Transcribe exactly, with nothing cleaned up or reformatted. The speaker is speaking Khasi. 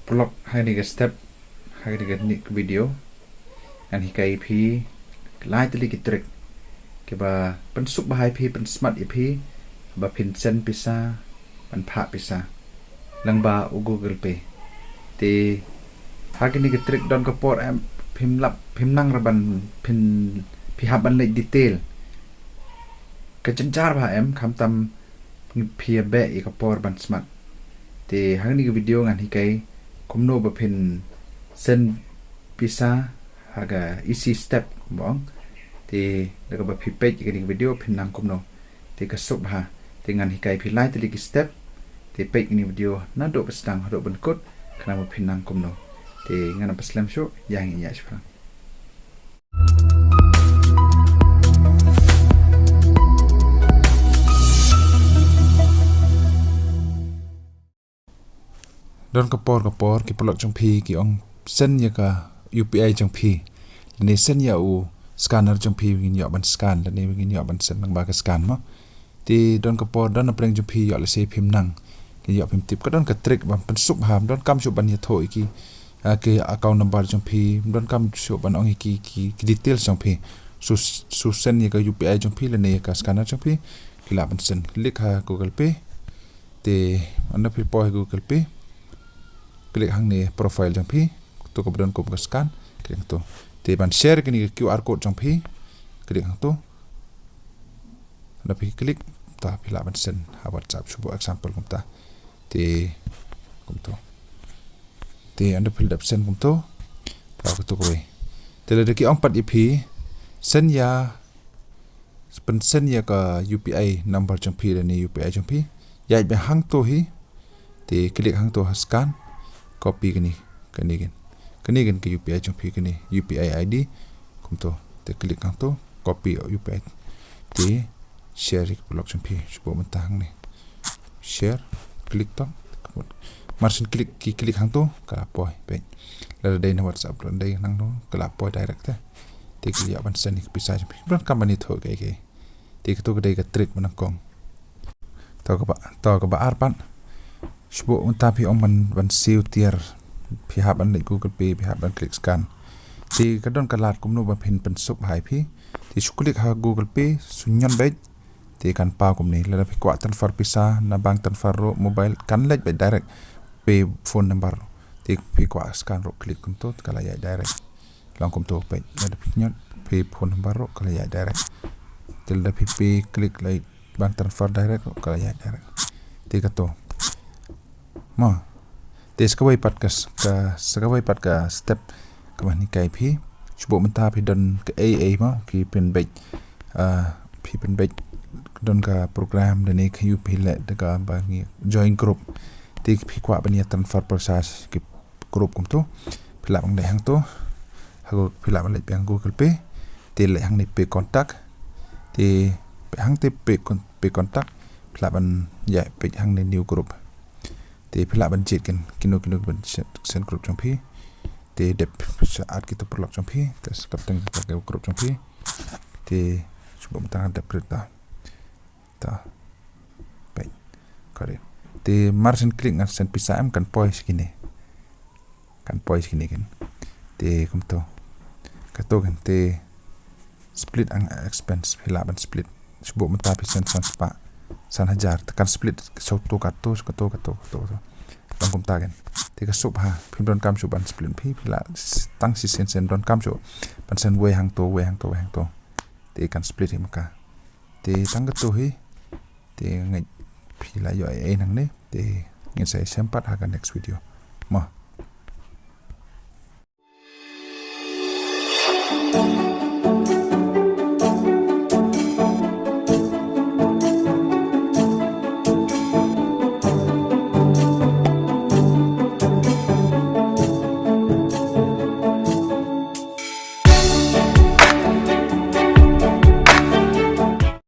Paralok, ha kane ka step, ha kane ka video ngan hikai ïa phi lai tylli ki trick kiba pynsuk bha ïa phi, pynsmat ïa phi ba phin send pisa, ban phah pisa lyngba u Google Pay. Te ha kane ka trick don ka por em phim lap, phim nang ruh ban phin, phi hap ban leit detail. Ka jynjar bha em, khamtam phi ïa beh ïa ka por ban smat. Te ha kane ka video ngan hikai kumno ba phin send pisa ha ka easy step kumba ong. Te da kaba phi peit ïa kane ka video phin nang kumno. Te ka suk bha. Te ngan hikai phi lai tylli ki step. Te peit kane ka video naduh ba sdang haduh ban kut, khnang ba phin nang kumno. Te ngan ym pat slem shuh, ïa ngin ïa shiphrang. Don ka por ka por ki paralok jong phi ki ong send ïa ka U P I jong phi, lane send ïa u scanner jong phi, ngin ïoh ban scan, lane ngin ïoh ban send lyngba ka scan mo. Te don ka por, don na pdeng jong phi ïoh lehse phim nang, ki ïoh phim tip. Ka don ka trick ban pynsuk bha, ym don kam shuh ban ïathuh ïa ki, ah, ki account number jong phi, ym don kam shuh ban ong ïa ki, ki, ki details jong phi. Shu, shu send ïa ka U P I jong phi lane ïa ka scanner jong phi, ki lah ban send. Click ha Google Pay. Te ynda phi poi ha Google Pay, click hangne profile jong phi, to kaba don kum ka scan, click hangto. Te ban share kane ka Q R code jong phi, click hangto. Ynda phi click, ta phi lah ban send ha WhatsApp, shu buh example kumta. Te kumto. Te ynda phi dep send kumto, ta kato kawei. Te lada ki ong pat ïa phi send ïa, pynsend ïa ka U P I number jong phi lane U P I jong phi, ïaid beit hangto hi. Te click hangto ha scan, copy kane, kane kan, kane kan ka U P I jong phi, kane U P I I D. Kumto, te click hangto, copy U P I. Te share ïa ki paralok jong phi, shu buh mynta hangne. Share, click to. Mar shen click, ki click hangto, ka la poi, peit. Lada dei na WhatsApp, lada dei nangno, ka la poi direct te. Te ki ïa ban send ïa ka pisa jong phi. Ym don kam ban ïathuh kaei kaei. Te kato ka dei ka trick ba nyngkong. To kaba, to kaba ar pat. Shu buh mynta phi ong ban, ban siew tiar. Phi hap ban leit Google Pay, phi hap ban click scan. Te ka don ka lad kumno ba phin pynsuk bha ïa phi. Te shu click ha Google Pay, shu ñion beit. Te kan paw kumne, lada phi kwah transfer pisa na bank transfer ruh, mobile, kan leit beit direct. Pay phone number. Te phi kwah scan ruh, click kumto, te ka la ïaid direct. Long kumto, peit, lada phi ñion, pay phone number ruh, ka la ïaid direct. Te lada phi pay, click leit bank transfer direct ruh, ka la ïaid direct. Te kato. Mo. Te sa kawei pat ka, ka, sa kawei pat ka step kaba ngan hikai phi. Shu buh mynta phi don kaei kaei mo, phi pynbeit, ah, phi pynbeit don ka program lane ka U P I leh da kaba ngi join group. Te phi kwah ban ïa transfer pisa ki group kumto. Phi lah ban leit hangto. Ha Google, phi lah ban leit beit Google Pay. Te leit hangne pay contact. Te peit hangte pay con-, pay contact. Phi lah ban ïa peit hangne new group. Te phi lah ban jied ken kino kino ban send, send group jong phi. Te dep sa add kito paralok jong phi. Te sa kapteng ka group jong phi. Te shu buh mynta dep create ta. Ta. Peit. Ka dei. Te mar shen click ngan send pisa em, kan poi shikine. Kan poi shikine ken. Te kumto. Kato ken te split ang expense, phi lah ban split. Shu buh mynta phi send san spah, san hajar, te kan split sha uto kato, kato, kato, kato, kato. Long kumta ken. Te ka suk bha, phim donkam shuh ban split phi, phi lah s-, tang shisien sien, donkam shuh ban send wei hangto, wei hangto, wei hangto. Te kan split hi ma ka. Te tang kato hi. Te ngeit phi la ïoh ei ei nangne. Te ngin sa ïashem pat ha ka next video. Mo.